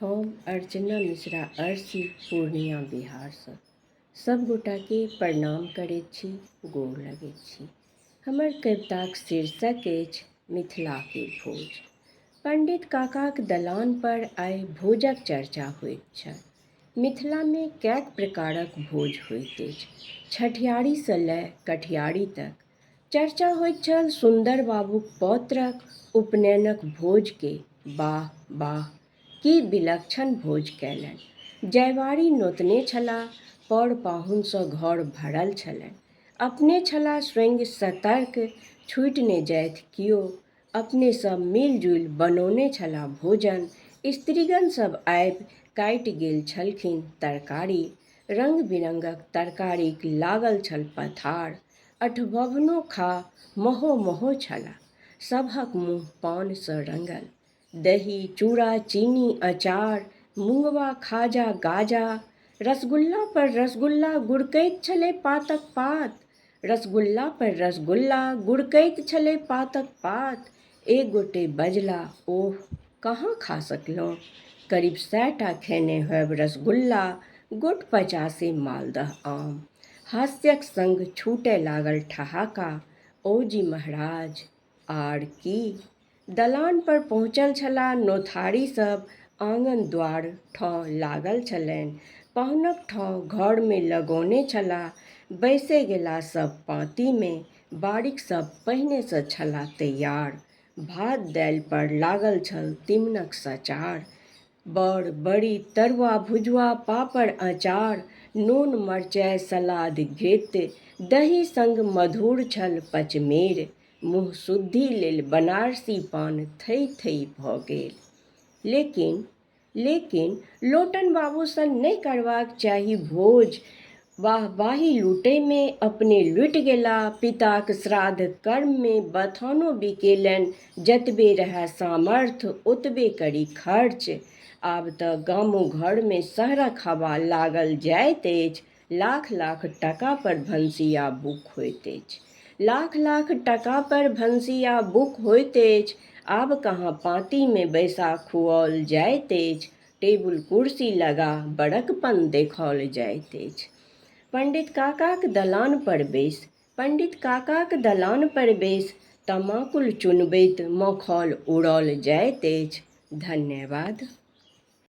हम अर्चना मिश्रा अर्शी पूर्णिया बिहारसँ सभगोटाके प्रणाम करैत छी, गोर लगैत छी। हमर कविताक शीर्षक अछि मिथिलाके भोज। पंडित काकाक दलान पर आइ भोजक चर्चा होइत छल। मिथिलामे कैक प्रकारक भोज होइत अछि, छठियारीसँ लए कठियारी तक। चर्चा होइत छल सुन्दर बाबूक पौत्रक उपनयनक भोजके। बाह बाह, की विलक्षण भोज कयलनि। जयवारी नोतने छलाह, पर पाहुनसँ घर भरल छलनि। अपने छलाह स्वयं सतर्क, छूटि ने जाथि कियो। अपने सभ मिलि-जुलि बनौने छलाह भोजन। स्त्रीगण सभ आबि काटि गेल छलखिन तरकारी। रंग-बिरंगक तरकारीक लागल छल पथार। अठबभनो खा महो-महो छलाह। सभक मुँह पानसँ रंगल। दही, चूड़ा, चीनी, अँचार, मुँगबा, खाजा, गाजा। रसगुल्ला पर रसगुल्ला गुड़कैत छलै पातक पात। रसगुल्ला पर रसगुल्ला गुड़कैत छलै पातक पात। एक गोटे बजला, ओह, कहाँ खा सकलहुँ। करीब 100 टा खेने होयब रसगुल्ला, गोट 50 मालदह आम। हास्यक संग छूटय लागल ठहाका, ओ जी महाराज, आर की? दलान पर पहुँचल छलाह नोथारी सब, आङन द्वार ठँ लागल छलनि। पाहुनक ठाँव घरमे लगौने छलाह। बैसै गेलाह सब पाँतीमे। बारिक सब पहिनेसँ छलाह तैयार। भात दालि पर लागल छल तीमनक सचार। बड़, बड़ी, तरुआ, भुजुआ, पापड़, अँचार, नोन, मरचाइ, सलाद, घृत, दही संग मधुर छल पचमेर। मुँह शुद्धि लेल बनारसी पान थइ-थइ भऽ गेल। लेकिन, लेकिन, लोटन बाबू सन नहि करबाक चाही भोज। वाहवाही लूटयमे अपने लुटि गेलाह। पिताक श्राद्ध कर्ममे बथानो बिकेलनि। जतबे रहए सामर्थ्य ओतबे करी खर्च। आब तऽ गामो घरमे शहरक हवा लागल जाइत अछि। लाख-लाख टाका पर भनसिया बुक होइत अछि। लाख-लाख टाका पर भनसिया बुक होइत अछि। आब कहाँ पाँतीमे बैसा खुआओल जाइत अछि। टेबुल कुर्सी लगा बड़कपन देखौल जाइत अछि। पंडित काकाक दलान पर बैसि, पंडित काकाक दलान पर बैसि तमाकुल चुनबैत मखौल उड़ौल जाइत अछि। धन्यवाद।